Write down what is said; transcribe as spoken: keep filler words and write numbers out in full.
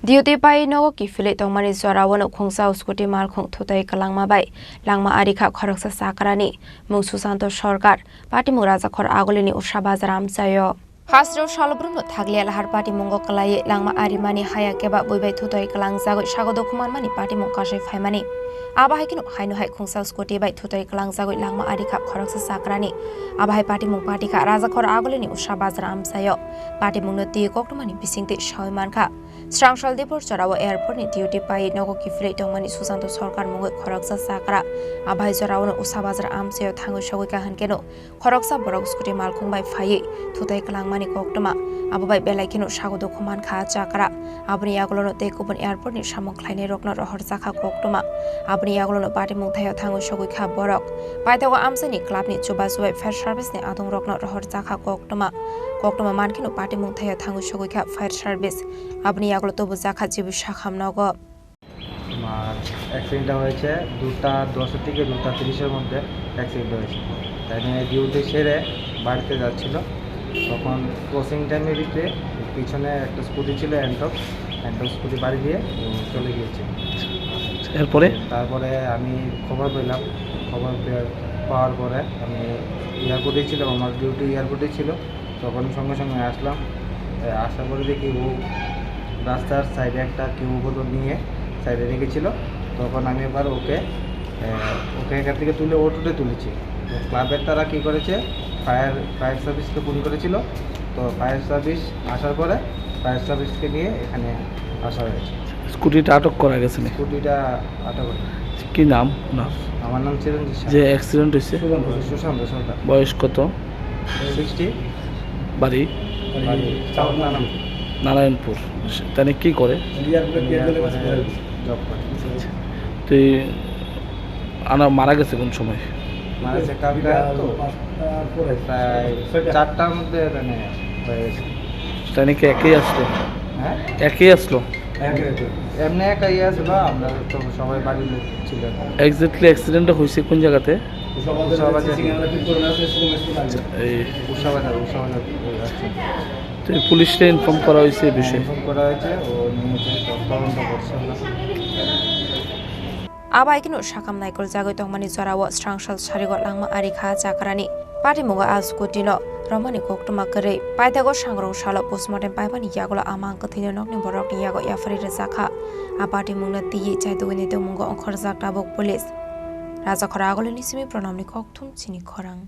Duty pai nogo kiphilwi tongmani jorao no khungsa scooty malkhung thutai kwlangma bai langma ari kha khoroksa chakrani, mung Susanto Sarkar, patimung Rajakhor Agulini Usha Bazar amchaio. Hasteo salobrumno thakliya lahar patimungo kwlaiwi langma arimani haya keba bui bai thutai kwlangjagwi sago dukhu manmani patimung kasui phaimani. Abo hai kheno haino hai khungsa scooty bai thutai kwlangjagwi langma ari kha khoroksa chakrani. Abo hai patimung pati kha Rajakhor Agulini Usha Bazar amchaio. Patimungno twi koktwmani bisingtwi saui mankha. Srangsal Dipor jorao airport ni duty pai nogo kiphilwi tongmani Susanto Sarkar mungwi khoroksa chakra. Abo hai jorao no Usha Bazar amchaio thangwi sogwi kha hinkhe no khoroksa borok scooty malkhung bai phaiwi thutai kwlangmani koktwma. Abo bai belai kheno sago dukhu mankha chakra. Aboni yagulono tei kubun airport ni samung khlainai rokno rohorjakha koktwma. Aboni yagulono patimung thaio thangwi sogwi kha borok. Paithago amchaini club ni chubachu bai fire service ni adong rokno rohorjakha koktwma. Koktwma mankheno patimung thaio thangwi sogwi kha fire service. Aboni yagulo tubujakha G B Sakham nogo. আমার অ্যাক্সিডেন্টটা হয়েছে দুটা দশ থেকে দুটা তিরিশের মধ্যে অ্যাক্সিডেন্ট হয়েছে। তাই নিয়ে ডিউটি সেরে বাড়িতে যাচ্ছিল, তখন ক্রসিং টাইমের ভিতরে পিছনে একটা স্কুটি ছিল, অ্যান্টক, অ্যান্টক স্কুটি বাড়ি দিয়ে ও চলে গিয়েছে। এরপরে? তারপরে আমি খবর পেলাম, খবর পে-, পাওয়ার পরে আমি এয়ারপোর্টেই ছিলাম, আমার ডিউটি এয়ারপোর্টেই ছিল। তখন সঙ্গে সঙ্গে আসলাম। এ, আসার পরে দেখি ও রাস্তার সাইডে একটা কিউবো নিয়ে সাইডে রেখেছিল। তখন আমি আবার ওকে, এ, ওকে এখান থেকে তুলে অটোতে তুলেছি। তো ক্লাবের তারা কী করেছে, ফায়ার, ফায়ার সার্ভিসকে ফোন করেছিল। তো ফায়ার সার্ভিস আসার পরে ফায়ার সার্ভিসকে নিয়ে এখানে আসা হয়েছে। স্কুটিটা আটক করা গেছে নি? স্কুটিটা আটক হয়েছে। কি নাম ওনার? আমার নাম চিরঞ্জিত সাহা। যে অ্যাক্সিডেন্ট হয়েছে? সুশান্ত, সুশান্ত সরকার। বয়স কত? সিক্সটি। বাড়ি? বাড়ি চাউথ নারায়ণপুর। নারায়ণপুর। তাহলে কি করে? এয়ারপোর্টে জব করে। তুই আনা মারা গেছে কোন সময়? মারা গেছে কালকে তো প্রায় চারটার মধ্যে মানে হয়ে গেছে। তাই নাকি একেই আসলো? হ্যাঁ? একেই আসলো? এমনি একা ইয়ে ছিল, আমরা তো সবাই বাড়ির লোক ছিল। এক্স্যাক্টলি অ্যাক্সিডেন্টটা হয়েছে কোন জায়গাতে? উষাবাজার। এই উষাবাজার, উষাবাজার ওই আসছে। তো এই পুলিশকে ইনফর্ম করা হয়েছে এই বিষয়ে? ইনফর্ম করা হয়েছে, ও নিয়েছে, তদন্ত করছে ওরা। Abo hai kheno sakam naikol jagwi tongmani jorao srangsal sarigo langma ari kha chakrani. Patimungo a scooty no romani koktwma kwrwi. Paithago sangrong salo postmortem paimani yagulo a mang kwthwino nokni borokni yago yapharwi rwjakha. A patimungno twiwi chaitugwini tongmungo ongkhorjak tabuk police. Rajakhor Agulini simi Pranamni kokthum chini khorang.